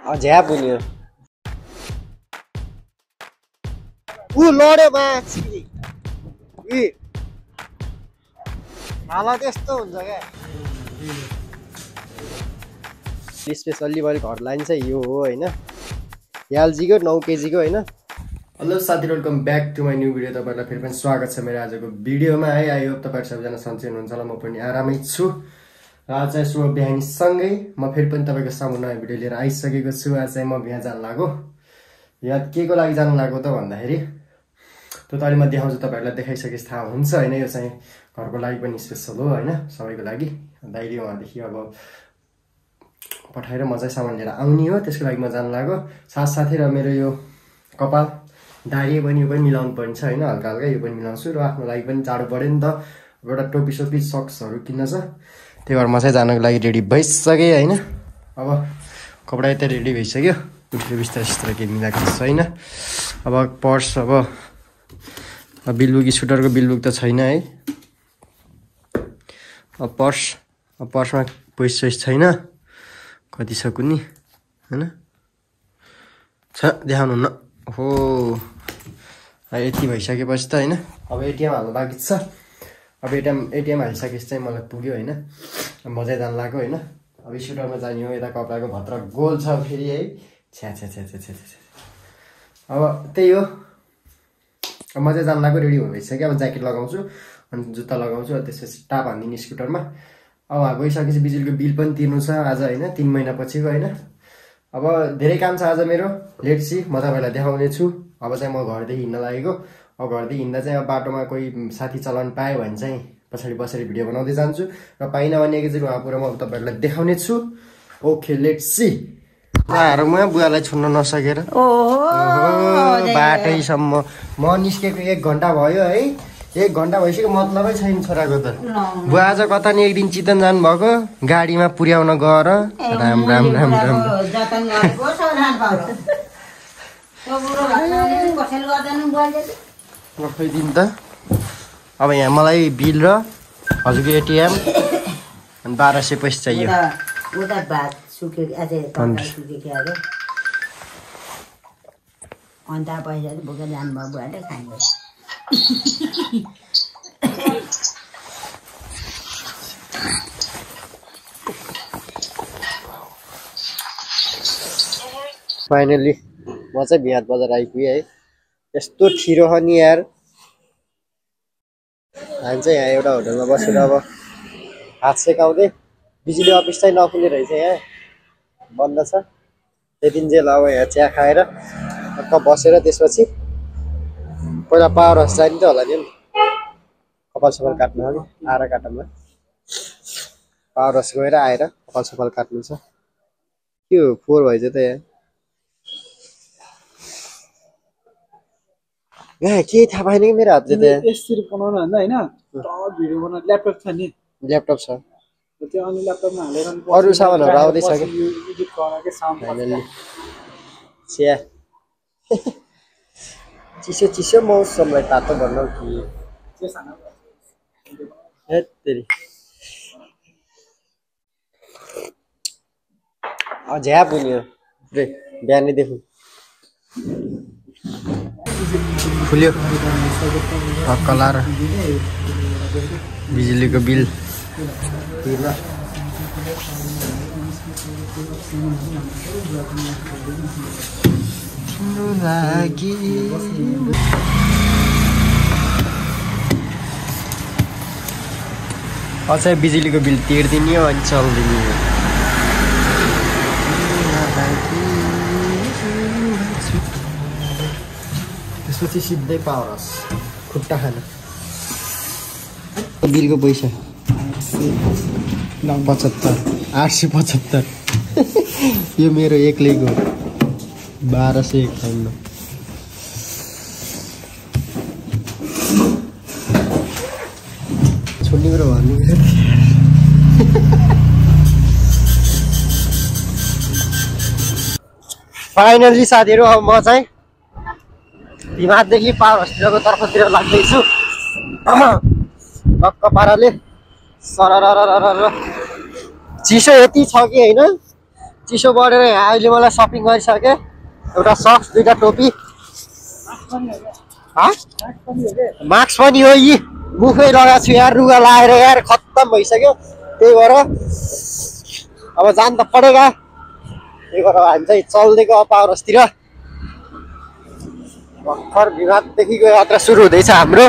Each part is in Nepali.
झ्याप हुने ऊ लड्यो माछी हालत यस्तो हुन्छ क्या स्पेसल्ली मैले घर लाइन चाहिँ यो हो होइन एलजीको 9 केजीको होइन। हेलो साथीहरु welcome back to my new video. तपाईहरुलाई फेरि पनि स्वागत छ मेरो आजको भिडियोमा है। आई होप तपाईहरु सबैजना सन्चै हुनुहुन्छ होला। म पनि आरामै छु। आज चाहिँ शुभ बिहानी सँगै म फेरि पनि तपाईको सामु नयाँ भिडियो लिएर आइसकेको छु। आज चाहिँ म बिहा जान लागो। यहाँ केको लागि जान लागो त भन्दाखेरि त्यो त अलि म देखाउँछु, तपाईहरुलाई देखाइसकेपछि थाहा हुन्छ हैन। यो चाहिँ घरको लागि पनि स्पेशल हो हैन, सबैको लागि। दाइले उहाँदेखि अब पठाएर म चाहिँ सामान लिएर आउने हो, त्यसको लागि म जान लागो। साथसाथै र मेरो यो कपाल दाढी पनि यो पनि मिलाउनु पर्छ हैन, हल्का हल्का यो पनि मिलाउँछु। र आफ्नो लागि पनि चाँडो पर्यो नि त, एउटा टोपी सोपी सक्सहरू किन्न छ। त्यही भएर म चाहिँ जानको लागि रेडी भइसकेँ हैन। अब कपडा यता रेडी भइसक्यो, उठेर बिस्तारै बिस्तारै केही मिलाएको छैन। अब पर्स अब बिलबुक स्कुटरको बिलबुक त छैन है। अब पर्समा पैसा सोइस छैन, कति छ कुनी हैन छ देखाउनु न हो। यति भइसकेपछि त हैन अब एटिएम हाल्नु बाँकी छ। अब एटिएम हालिसकेपछि चाहिँ मलाई पुग्यो हैन, मजा जान लाग्यो हैन। अब स्कुटरमा जाने हो, यता कपडाको भत्र गोल छ फेरि है। छ्या छ्या छ्या छ्या छ्या छ्या। अब त्यही हो, अब मजा जान लाग्यो। रेडी भइसक्यो, अब ज्याकेट लगाउँछु अनि जुत्ता लगाउँछु, त्यसपछि टाप हान्दिने स्कुटरमा। अब गइसकेपछि बिजुलीको बिल पनि तिर्नु छ आज हैन, 3 महिना पछिको हैन। अब धेरै काम छ आज मेरो, लेट्स सी म तपाईलाई देखाउने छु। अब चाहिँ म घरदेखि हिँड्न लागेको। अब घरदेखि हिँड्दा चाहिँ अब बाटोमा कोही साथी चलाउन पायो भने चाहिँ पछाडि बसेर भिडियो बनाउँदै जान्छु, र पाइन भने एकैचोटि उहाँ पुरा म तपाईहरुलाई देखाउने छु। Okay let's see. म बुवालाई छुन्न नसकेर बाटैसम्म म निस्केको 1 घण्टा भयो है। 1 घण्टा भइसक्यो, मतलबै छैन छोराको त। बुवा आज कता नि एक दिन चितवन जानु भएको, गाडीमा पुर्याउन गएर राम राम राम राम दिन त। अब यहाँ मलाई बिल र हजुरको एटिएम अनि 1200 पैसा चाहियो। अन्त पैसा बोकेर जानुभयो बुवाले खानु। फाइनली म चाहिँ बिहार बजार आइपुगेँ है। यस्तो ठिरो छ नि यार। हामी चाहिँ यहाँ एउटा होटलमा बसेर अब हात सेकाउँदै, बिजुली अफिस चाहिँ नखुल्ने रहेछ, यहाँ बन्द छ। त्यतिन जेल अब यहाँ चिया खाएर टक्क बसेर त्यसपछि पहिला पावर हाउस जाने त होला नि, कपाल सपाल काट्नु हो कि आएर काटौँला। पावर हाउस गएर आएर कपाल सपाल काट्नु छ। के हो 4 भएछ त यहाँ। यहाँ केही थाहा पाएन कि मेरो हात चाहिँ त यसरी बनाउनु भन्दा हैन, भिडियो बनाउन ल्यापटप छ नि, ल्यापटप छ, त्यो अनि ल्यापटपमा हालेर अरू सामानहरु आउँदैछ कि एडिट गर्न के साउन्ड फाइनली चिया चिसो चिसो मौसमलाई तातो बनाउ कि हेत्तेरी झ्याप हुने हो बिहानैदेखि। खुल्यो कलर बिजुलीको बिल तिर्न। तिम्रो लागि अझै बिजुलीको बिल तिर्दिने हो अनि चल्दिने हो। त्यसपछि सिधै पावर हाउस खुट्टा खान। बिलको पैसा 75 875 यो मेरो एक्लैको 1251। छोड्ने कुरो भन्नु फाइनली साथीहरु अब म चाहिँ हिमालदेखि पावर हाउसतिरको तर्फतिर लाग्दैछु। टक्क पाराले सरररररर चिसो यति छ कि हैन, चिसो बढेर यहाँ अहिले मलाई सपिङ गरिसकेँ एउटा सक्स 2टा टोपी मास्क पनि हो यी मुखै लगाएको छु यार रुगा लाएर यार खत्तम भइसक्यो त्यही भएर अब जान त परेगा त्यही भएर हामी चाहिँ चल्दैको अपावरसतिर भर्खर विवाददेखिको यात्रा सुरु हुँदैछ हाम्रो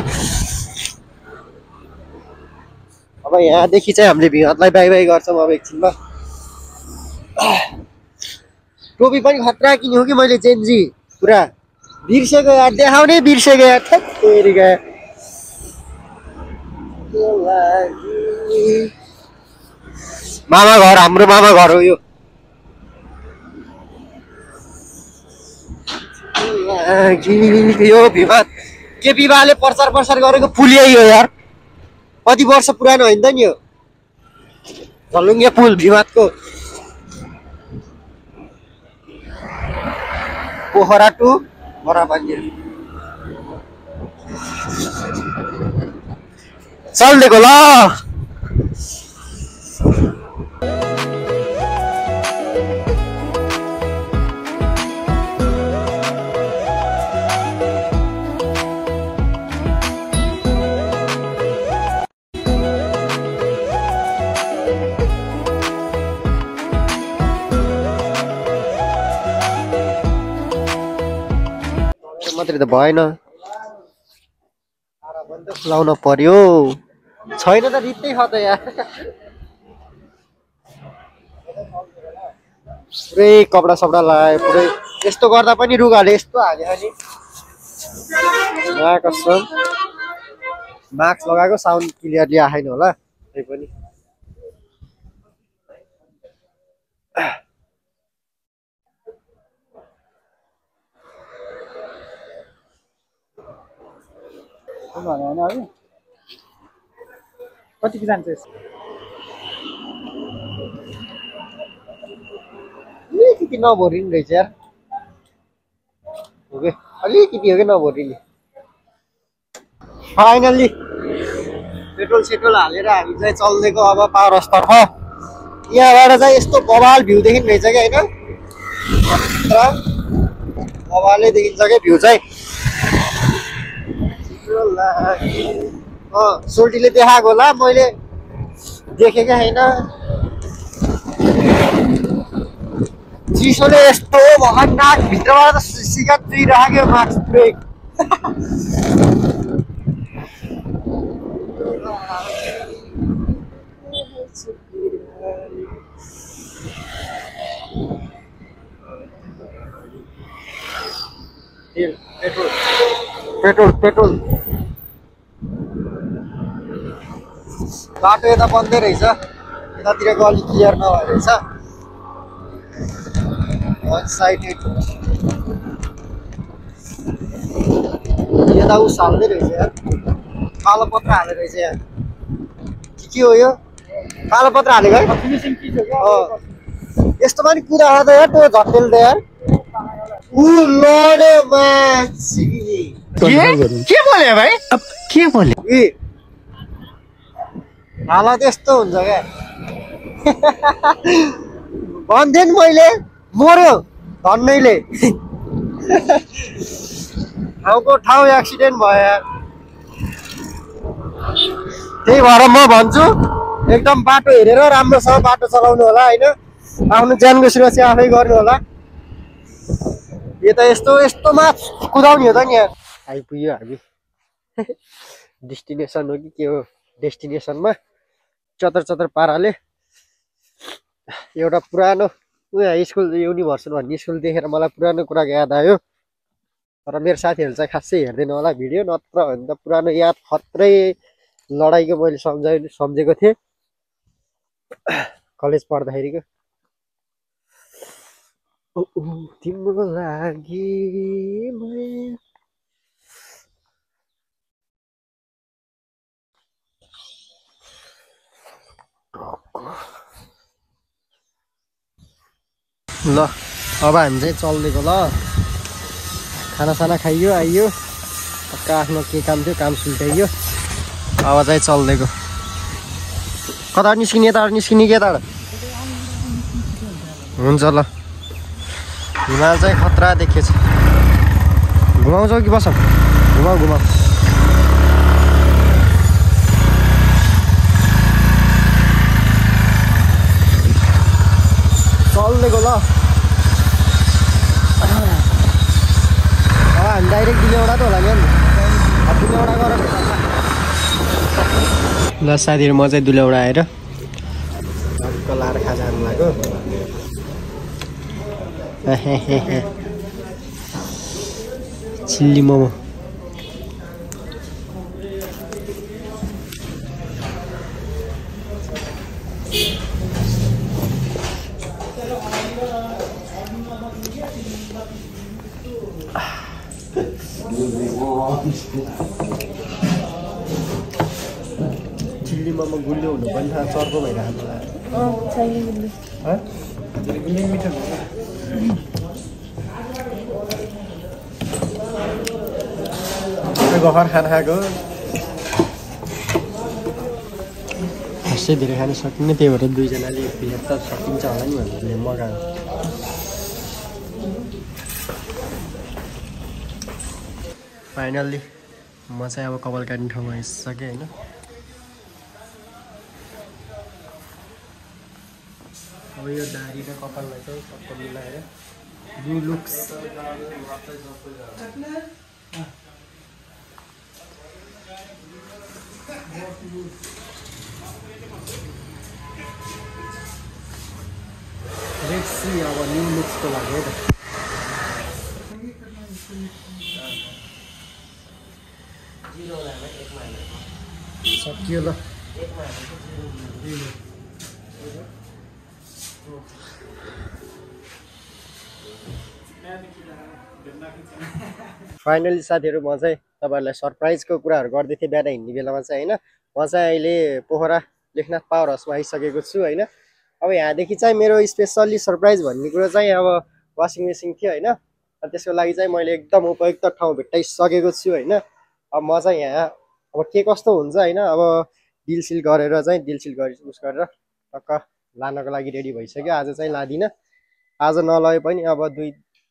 अब यहाँदेखि चाहिँ हामीले विवादलाई बाई बाई गर्छौँ अब एकछिनमा टोपी पनि खतरा किन्यो कि मैले चेन्जी पुरा बिर्सेको यार देखाउनै बिर्सेको यार थेरिका मामा घर हाम्रो मामा घर हो यो यो विवाद के विवाहले प्रचार प्रसार गरेको पुल यही हो यार कति वर्ष पुरानो होइन त नि यो झलुङ्गे पुल विवादको पोखरा टु बराबन्दी चल्देको ल मात्रै त भएन खुलाउन पर्यो छैन त रित्तै छ त यार पुरै कपडा सपडा लगायो पुरै यस्तो गर्दा पनि रुगाले यस्तो हाल्यो नि कसम मास्क लगाएको साउन्ड क्लियरली आएन होला त्यही पनि कतिको जान्छ अलिकति नभरिने रहेछ यार हो कि अलिकति हो कि नभरिने फाइनल्ली पेट्रोल सेट्रोल हालेर हामी चाहिँ चल्दैको अब पावर हाउसतर्फ यहाँबाट चाहिँ यस्तो बवाल भ्यू देखिने रहेछ कि होइन बवालै देखिन्छ क्या भ्यू चाहिँ सोल्टीले देखाएको होला मैले देखेकै होइन चिसोले यस्तो भयो नाकभित्रबाट त सिगारेट चुइराख्यो मास्क पुरै पेट्रोल पेट्रोल बाटो यता बन्दै रहेछ यतातिरको अलिक क्लियर नभएर रहेछ वान साइडेड यता उस हाल्दै रहेछ यार कालो पत्र हालेर रहेछ यार के हो यो कालो पत्र हालेको है यस्तो पनि कुरा त यार त्यो झट्टेल त यार के बोले भाइ अब के बोले हालत यस्तो हुन्छ क्या भन्थेँ नि मैले मर्यो धन्नैले ठाउँको ठाउँ एक्सिडेन्ट भयो यार त्यही भएर म भन्छु एकदम बाटो हेरेर राम्रोसँग बाटो चलाउनु होला होइन आफ्नो ज्यानको सुरक्षा आफै गर्नु होला यो त यस्तो यस्तोमा कुदाउने हो त नि यार आइपुग्यो हामी डेस्टिनेसन हो कि के हो डेस्टिनेसनमा चतर चतर पाराले एउटा पुरानो स्कुल युनिभर्सल भन्ने स्कुल देखेर मलाई पुरानो कुराको याद आयो तर मेरो साथीहरू चाहिँ खासै हेर्दैन होला भिडियो नत्र भने त पुरानो याद खत्रै लडाइँको मैले सम्झेको थिएँ कलेज पढ्दाखेरिको तिम्रो लागि ल अब हामी चाहिँ चल्दिएको ल खानासाना खाइयो आइयो आफ्नो के काम थियो काम सुल्टाइयो अब चाहिँ चल्दिएको कता निस्किने यता निस्किने के यता हुन्छ ल हिमाल चाहिँ खतरा देखेछ घुमाउँछौ कि बसौँ घुमाऊ घुमाऊ चल्देको ल हामी डाइरेक्ट दुईवटा त होला नि दुईवटा गरेर ल साथीहरू म चाहिँ दुईवटा आएर लाएर खा जानु लाग्यो चिल्ली मोमो चिल्ली मोमो गुलियो हुनु पनि थाहा चर्को भइरहेको गहर खाना खाएको खासै धेरै खान सकिन्न त्यही भएर दुईजनाले प्लेट त सकिन्छ होला नि भनेर मगाएको फाइनल्ली म चाहिँ अब कपाल काट्ने ठाउँमा आइसकेँ होइन अब यो दारी र कपाललाई चाहिँ सबै मिलाएर ब्लु लुक्स लेट्स सी अब न्यू लुक्सको लागि त सकियो ल फाइनली साथीहरू म चाहिँ तपाईँहरूलाई सरप्राइजको कुराहरू गर्दै थिएँ बिहान हिँड्ने बेलामा चाहिँ होइन म चाहिँ अहिले पोखरा लेखनाथ पावर हाउसमा आइसकेको छु होइन अब यहाँदेखि चाहिँ मेरो स्पेसल्ली सरप्राइज भन्ने कुरो चाहिँ अब वासिङ मेसिन थियो होइन त्यसको लागि चाहिँ मैले एकदम उपयुक्त ठाउँ भेट्टाइसकेको छु होइन अब म चाहिँ यहाँ अब के कस्तो हुन्छ होइन अब डिलसिल गरेर चाहिँ डिलसिल उस गरेर टक्क लानको लागि रेडी भइसक्यो आज चाहिँ लादिनँ आज नलगे पनि अब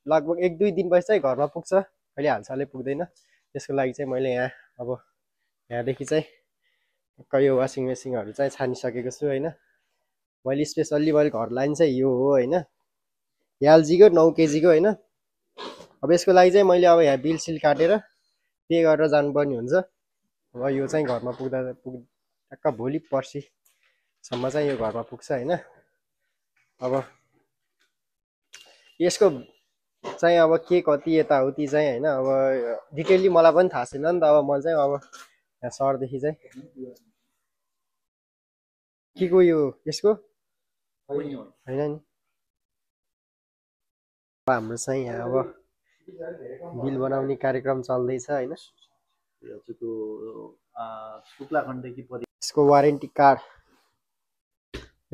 लगभग 1-2 दिनपछि चाहिँ घरमा पुग्छ अहिले हालसालै पुग्दैन त्यसको लागि चाहिँ मैले यहाँ अब यहाँदेखि चाहिँ टक्क यो वासिङ मेसिनहरू चाहिँ छानिसकेको छु होइन मैले स्पेसल्ली मैले घर लाइन चाहिँ यो हो होइन एलजीको 9 केजीको होइन अब यसको लागि चाहिँ मैले अब यहाँ बिल सिल काटेर पे गरेर जानुपर्ने हुन्छ अब यो चाहिँ घरमा टक्क भोलि पर्सिसम्म चाहिँ यो घरमा पुग्छ होइन अब यसको चाहिँ अब के कति यताउति चाहिँ होइन अब डिटेलली मलाई पनि थाहा छैन नि त अब मैले चाहिँ अब यहाँ सरदेखि चाहिँ के को यो यसको होइन नि हाम्रो चाहिँ यहाँ अब बिल बनाउने कार्यक्रम चल्दैछ होइन यसको वारेन्टी कार्ड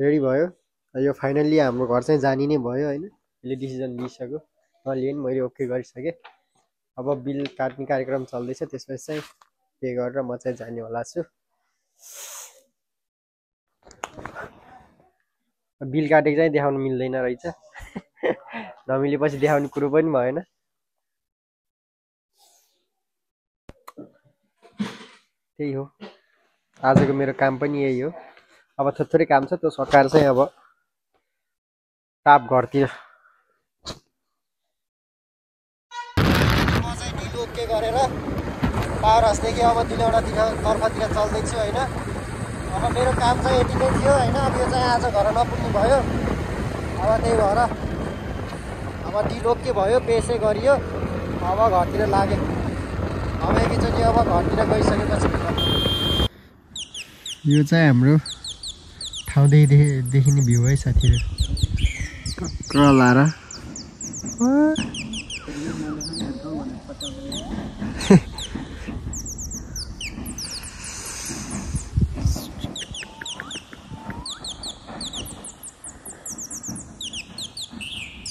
रेडी भयो यो फाइनल्ली हाम्रो घर चाहिँ जाने नै भयो होइन यसले डिसिजन लिइसक्यो नलिए नि मैले ओके गरिसकेँ अब बिल काट्ने कार्यक्रम चल्दैछ त्यसपछि चाहिँ पे गरेर म चाहिँ जाने होला छु बिल काटेको चाहिँ देखाउनु मिल्दैन रहेछ नमिलेपछि देखाउने कुरो पनि भएन त्यही हो आजको मेरो काम पनि यही हो अब थोरै काम छ त्यो सकाएर चाहिँ अब टाप घरतिर के गरेर पावर हाउसदेखि अब दुईवटातिर तर्फतिर चल्दैछु होइन अब मेरो काम चाहिँ यति नै थियो होइन अब यो चाहिँ आज घर नपुग्नु भयो अब त्यही भएर अब डिलोके भयो पेसै गरियो अब घरतिर लाग्यो अब एकैचोटि अब घरतिर गइसकेपछि यो चाहिँ हाम्रो ठाउँदेखि देखिने भ्यू है साथीहरू लाएर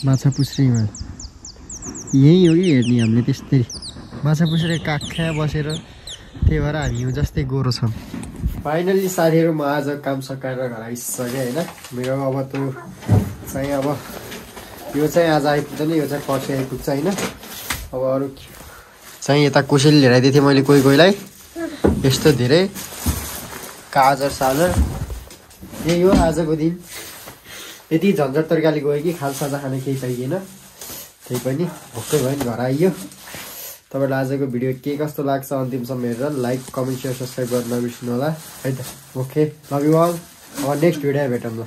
माछा पुछ्रीमा यही हो कि हेर्ने हामीले त्यस्तै माछा पुछ्री काखा बसेर त्यही भएर हामी यो जस्तै गोरो छौँ फाइनल्ली साथीहरू म आज काम सकाएर घर आइसकेँ होइन मेरो अब त्यो चाहिँ अब यो चाहिँ आज आइपुग्दैन, यो चाहिँ पर्सि आइपुग्छ होइन। अब अरू चाहिँ यता कोसेली लिएर आइदिएको थिएँ मैले कोहीलाई यस्तो धेरै गाजर साजर। यही हो आजको दिन। यति झन्झट तरिकाले गयो कि खाजासाजा खाने केही चाहिएन, त्यही पनि भोकै भयो नि घर आइयो। तपाईँलाई आजको भिडियो के कस्तो लाग्छ अन्तिमसम्म हेरेर लाइक कमेन्ट सेयर सब्सक्राइब गर्न नबिर्सिनु होला है त। Okay, love you all. अब नेक्स्ट भिडियो भेटौँ ल।